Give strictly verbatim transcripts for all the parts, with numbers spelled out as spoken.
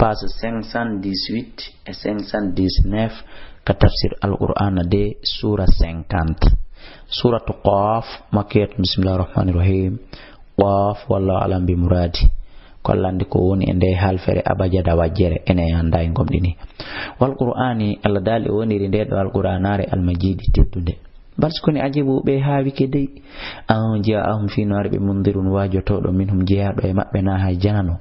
Page cinq cent dix-huit e cinq cent dix-neuf ka tafsir Alqur'aana de, suura cinquante. Suuratu Qaaf, makkiyat, bismillahir rahmanir rahim. Qaaf, wallahu alam bi muradi. Ko Allah anndi ko woni e nde halfere abajada wajjere, ene annda e gomɗini. Wal Qur'aani, Allah daali o woniri nde ɗo Alqur'aanaare Almajiidi teddunde. Bal si koni ajibu ɓe haawike dey. An ja'ahum fii no ari ɓe mundirun waajotooɗo minhum jeyaaɗo e maɓɓe na hay janano.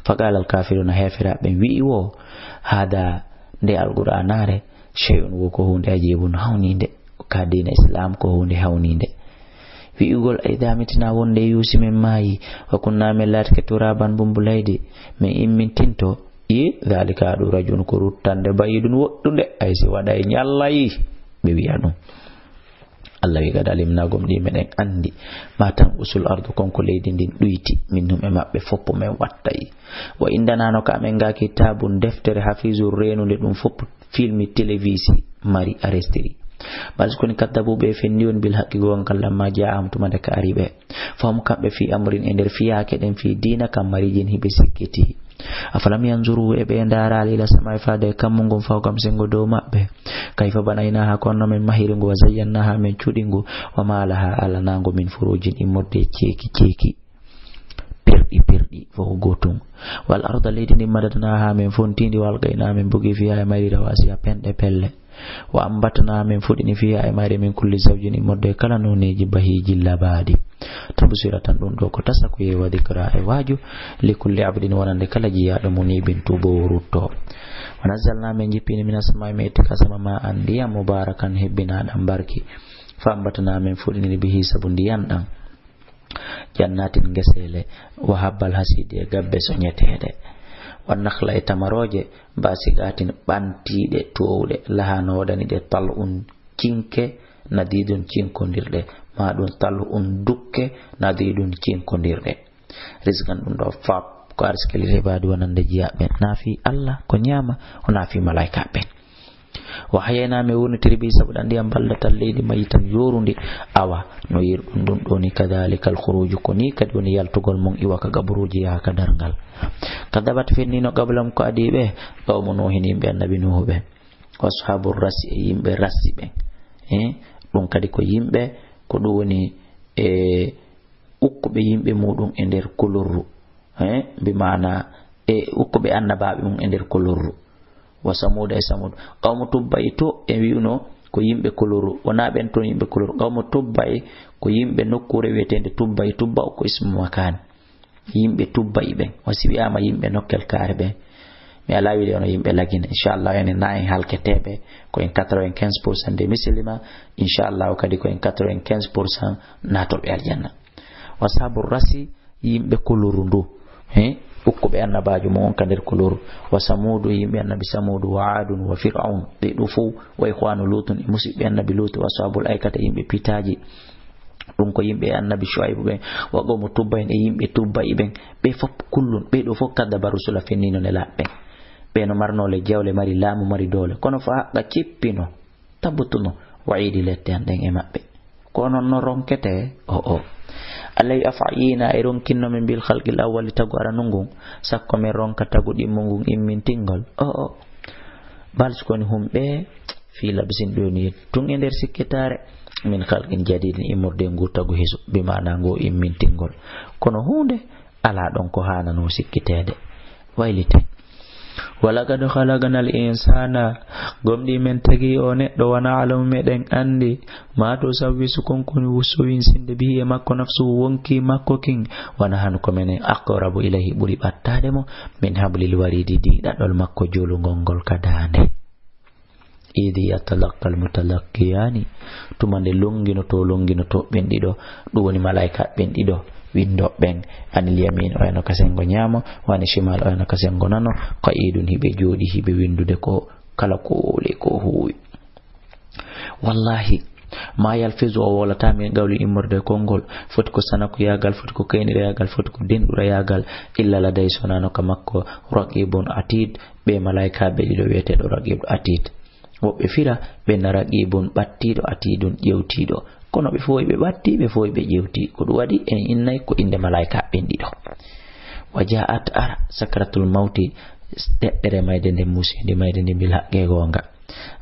Faqaala alkaafiruuna heeferaaɓe ɓen wi'i wo, haada nde Alqur'aanaare, shay'un wo ko huunde ajibun hawninde. Ka diina Islaam ko huunde hawninde. Wi'ugol a idaa mitinaa wonde yuusi men maayi, wa kunnaa men laatike turaaban bumbu laydi, men immintinto, i daalika ɗum rajun ko ruttande bayiɗun woɗɗunde, ay si waɗay ñallayi, ɓe wi'a ɗum. Allah wi gada alimna gom ɗi meɗen anndi ma tan usul ardu konko leydi ndin ɗuyti min hum e maɓɓe foppo men wattayi wa indanano ka amen ga kitabun deftere hafizu renunde ɗum foppo filmi televisi mari arestiri bal koni kaddabu ɓe fenni on bil haqqi gongal lamma ja am tuma de ka ari ɓe fahum kamɓe fi amrin e nder fiyake ɗen fi dina kam marijin hiɓe sikkiti afalam yanzuru e ɓe ndaraali ila samai fade kammu ngun faw kam sengo dow maɓɓe kayfa banaynaha ko onno min mahiri ngu wa zayyannaha min cuɗi ngu wa ma laha alanago min furujin immorde ceeki ceeki perɗi perɗi fof gotum wal arda leydi ndi madadnaha min fontindi wa alqayna min bugi fiha e mayri rawasiya penɗe pelle wa ambatna min fuɗini fiha e mayri min kulli zawjin immorde kala noneji bahiji labaɗi tabsira tan ɗum ɗo ko tasakuye wa dikra e waaju li kulli abdin wonande kala jiyaɗo munibin tubowo rutto wa nazzalna min jippini min asmai mi itti ka sama ma an ndiyam mubarakan hebbinaɗam barki fa ambatna min fuɗiniri bihi sabu ndiyan ɗan jannatin ngeseele wa habbal hasidi e gabbe soñeteeɗe wa nakhla e tamarooje basiqatin ɓantiiɗe toowɗe laha no waɗani ɗe tal'un cinke nadidun cinkondirɗe ma ɗum tal'un dukke nadidun cinkondirɗe risqan ɗum ɗo fab ko arsikeli rebaadi wonande jiyaaɓe na fii Allah ko ñaama o na fii malaykaaɓe wa hayayna min wurnitiri bi sabu ɗan ndiyam ballatal leydi mayitan yorundi awa no yirɗum ɗum ɗoni kadalika alkhuruju ko ni kadi woni yaltugol mum iwa ka gaburuji yaha ka darngal kadabat fennino qablam ko adi ɓe qawmu nuhin yimɓe annabi nuhu ɓe wa ashabu rasi e yimɓe rasi ɓen e ɗum kadi ko yimɓe ko ɗum woni e ukkuɓe yimɓe muɗum e nder kolorru e bi maana e ukkuɓe annabaaɓe mum e nder kolorru wa samuda e samud qawmu tubba e to e wi'uno ko yimɓe kolorru wona ɓen toon yimɓe kolorru qawmu tubba e ko yimɓe nokkuure wiyeteende tubba e tubba o ko ismu makani yimɓe tubba e ɓen o si wi'ama yimɓe nokkel kaare ɓen mi ala wiide ono yimɓe lagine inchallah ene na en halketeɓe ko en quatre-vingt-quinze pour cent de musulma inchallahu kadi ko en quatre-vingt-quinze pour cent natoɓe aljanna wa sabu rasi yimɓe koloru ndu he ukkuɓe annabajo mum on ka nder koloru wa samudu yimɓe annabi samudu wa adun wa fir'aun ɓe ɗo fof wa ikhwanu lutun e musiɓɓe annabi lutu wa ashabul aikata yimɓe pitaji ɗum ko yimɓe annabi shuaibu ɓen wa qawmu tubba en e yimɓe tubba e ɓen ɓe fof kullun ɓe ɗo fof kaddaba rusula fennino nelaɓe ɓen ɓe no marnole jawle mari laamu mari doole kono fa haqqa cippino tabbutuno wa'iidi lette an ɗen e maɓɓe ko onon no ronkete o o alay afa yina e ronkinno min bil khalqil awwali tagu aranu ngun sakko min ronka tagu ɗimmo ngun immintingol o o bal sukoni hum ɓe fi labsin ɓe woni tun e nder sikkitaare min khalqin jadidin immorde ngu tagu hesu bi maana ngu immintingol kono hunde ala ɗon ko hanano sikkiteede waylite walakad khalaqnal insana gomɗi men tagi o neɗɗo wana alamu meɗen anndi ma to sawwisu konkoni sowinsinde bihi e makko nafsu wonki makko kin wana han ko menen aqrabu ilayhi ɓuri ɓattaade mo min hablil waridi diɗaɗol makko jolugol ngol ka daande idi yatalakkal mutalakkiyani tuma nde longinoto longinoto ɓen ɗiɗo ɗum woni malaika ɓen ɗiɗo windo ɓen anil yamin o eno ka sengo ñaamo wani shimal o eno ka sengo nano ko idun hiɓe jooɗi hiɓe windude ko kala ko wowle ko huwi wallahi ma yalfizu o wowlata min qawli immorde konngol foti ko sanakuyagal foti ko kaynirayagal foti ko denɗurayagal illa laday sonano ka makko raqibun atid ɓe malaikaaɓe ɗiɗo wiyeteeɗo raqibu atid woɓɓe fira ɓe na raqibun ɓattiiɗo atidun ƴewtiiɗo kono ɓe fof ɓe ɓatti ɓe fof ɓe ƴewti ko ɗum waɗi en innay ko innde malaikaaɓe ɓen ɗiɗo wa ja'at ara sakratul mawti Ɗeɗɗere mayde nde, musiide mayde nde, mbil haqqe goonga.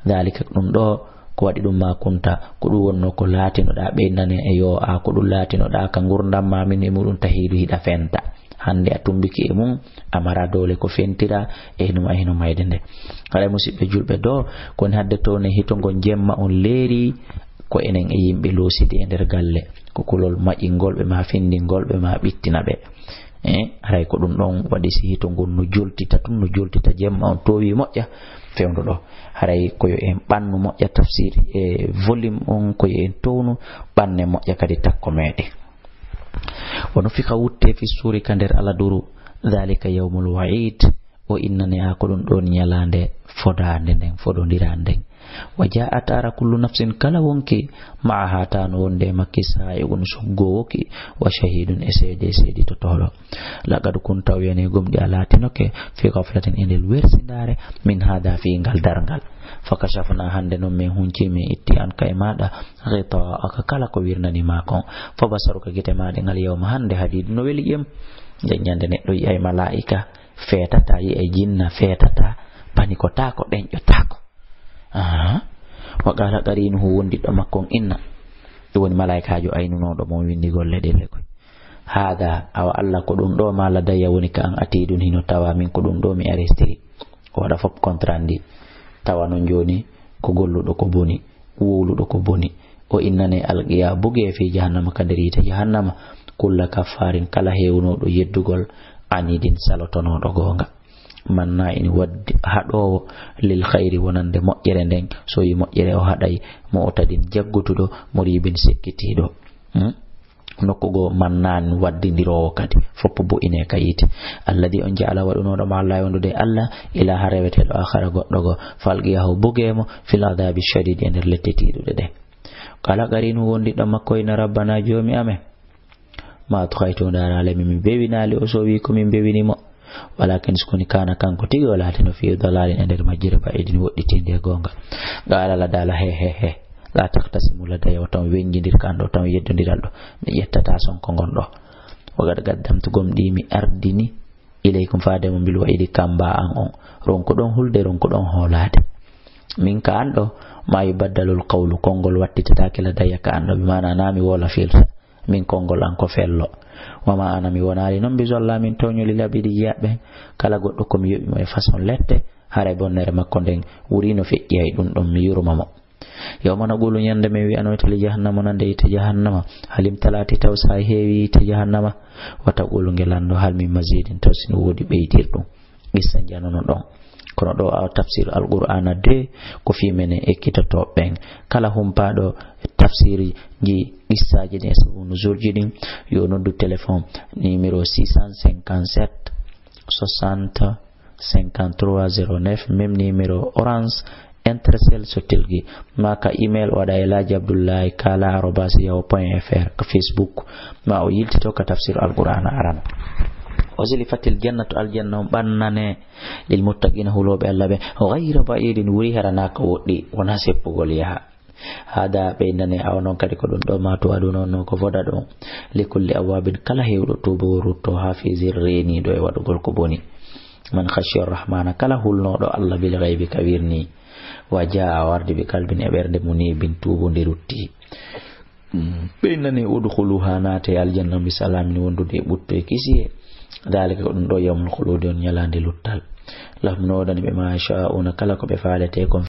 Daalika, ɗum ɗo, ko waɗi ɗum, maa kunta, ko ɗum wonnoo ko laatinoɗaa, ɓe innane e yo a, ko ɗum laatinoɗaa ka ngurndan maa min e muɗum, tahiidu, hiɗa fenta. Hannde a tumbiki e mum, a mara doole ko fentira e hino, e hino mayde nde. Haray, musiɓɓe julɓe, ɗo ko woni hadde to ne hito ngon jemma on leeri, ko enen e yimɓe loosidi e nder galle, ko kulol maƴingol ɓe, ma findingol ɓe, ma ɓittina ɓe. Eh, haray ko ɗum ɗon waɗi, si hito ngon no joltita tun, no joltita jemma on, toowi moƴƴa, fewndo ɗo. Haray ko yo en ɓannu moƴƴa tafsiri e volume on, ko yo en townu ɓanne moƴƴa kadi takko meɗen. Wa nufikha, wutte, fi suuri, ka nder aladuru, dhalika yawmul wa'id, o innane a ko ɗum ɗon ñalaande fodaande nden, fodondirande nden. Wa ja'at, ara, kullu nafsin, kala wonki, ma'aha, tano wonde e makki, sa'iqun, soggoowo ki, wa shahidun, e seede, seeditotooɗo. Laqad kunta, o yani gomɗi a laatinoke, fi ghaflatin, e nder wersindaare, min hada, fi ngal darngal. Fa kashafna, hannde non min hunci, min itti, anka e maaɗa, ghita'aka, kala ko wirnani ma kon. Fa basaruka, gite maaɗe ngal, yawma, hannde, hadid, no weli ƴem. Nden ñande neɗɗo yi'ay malaa'ika, feetata, yi'ay jinna, feetata, panikotaako, ɗenƴotaako. Aha. Wa qala qarinuhu, wondiɗɗo makko on inna, ɗum woni malaa'ikaajo aynunooɗo mo windi golle ɗen le koy. Hada, awa Allah, ko ɗum ɗo ma ladayya woni ka an, atidun, hino tawa min ko ɗum ɗo mi arrestiri. O waɗa fof contrat ndi. Tawa non jooni ko golluɗo ko boni, wowluɗo ko boni. O innane alqiya, bugee fi jahannama, ka nder yiite jahannama, kulla kaffarin, kala heewunooɗo yeddugol, anidin, salotonooɗo goonga. Manna in, waddi haɗoowo, lil khayri, wonande moƴƴere nden, so yi moƴƴere o haɗay, mo o tadin jaggutuɗo, mo riibin sekkitiiɗo. Hmm? Nokku goo, mannan, waddindiroowo kadi, foppo bo ine ka yiite. Alladi, on ja'ala, waɗunooɗo, ma Allah, wondude e Allah, ilaha, reweteeɗo, akhara, goɗɗo goo, falqiyahu, bugee mo, fil adabi shadid, e nder lette tiiɗuɗe ɗen. Qala qarinu, wondiɗɗo makko ina, rabbana, joomi amen, ma atghaytu, ndaaraale mi, mi bewinaali o, so wi ko min bewini mo. Walakin, so koni, kana, kanko tigi o laatino, fi dalalin, e nder majjere, ba'idin, woɗɗitiinde e goonga. Qala, Allah daala, he, he, he. La takhtasimu ladayya, o tan wenjindir kan ɗo, tan yeddondiral ɗo. Mi ƴettata sonko ngon ɗo. Wa qad qaddamtu, gomɗi mi ardini, ilaykum, faade mo, bil wa'idi, kamba an on. Ronkuɗon hulde, ronkuɗon hoolaade. Min ka an ɗo, ma yubaddalul qawlu, konngol wattitataake, ladayya, ka an ɗo. Bi maana, na mi woola filta. Min konngol an ko fello. Wa ma ana, mi wonaali non, bi zallamin, tooño, lil abidi, jiyaaɓe ɓen. Kala goɗɗo ko mi yoɓi mo e façon lette, haray bonnere makko nden wuri no feƴƴi, hay ɗum ɗon mi yurma mo. Yawma naqulu, ñande min wi'anoyta, li jahannama, nande yiite jahannama, halim talati, taw sa heewi yiite jahannama, wa taqulu, nge lanndo, hal min mazidin, taw sino woodi ɓeydirɗum. Qissa njanono ɗon. Kono ɗo a tafsir Alqur'aana de, ko fii menen ekkitotooɓe ɓen. Kala humpaaɗo tafsirji qissaaji ɗin e sababu nuzulji ɗin, yo noddu téléphone numéro six cent cinquante-sept soixante cinquante-trois zéro neuf, même numéro Orange, Intercell, Sotelgi, ma ka email, o waɗa e Laaji Abdullahi Kala arobas yahoo point F R, ka Facebook, ma o yiltito ka tafsir Alqur'aana arano. Uzlifatil jannatu, aljanna on ɓannane, lil muttaqiina, hulooɓe Allah ɓe, ghayra ba'idin, wuri hara na ka woɗɗi, wona seppugol yaha. Hada, ɓe innane, awa non kadi ko ɗum ɗo ma tu'aduna, on non ko foda ɗum. Li kulli awwabin, kala hewɗo tuubo rutto, hafizin, reeniiɗo e waɗugol ko boni. Man khashiya rahmana, kala hulnooɗo Allah bil ghaybi, ka wirni. Wa jaa, wardi, bi qalbin, e ɓernde, munibin, tuubo nde rutti. Mm. Ɓe innane, udkhuluha, naate aljanna, bi salamin, wondude e ɓuttu e kisiye. Dhalika, ko ɗum ɗo, yawmul khuludi, on ñalaande luttal. Lahum, no woodani ɓe, ma yasha'una, kala ko ɓe faalete kon.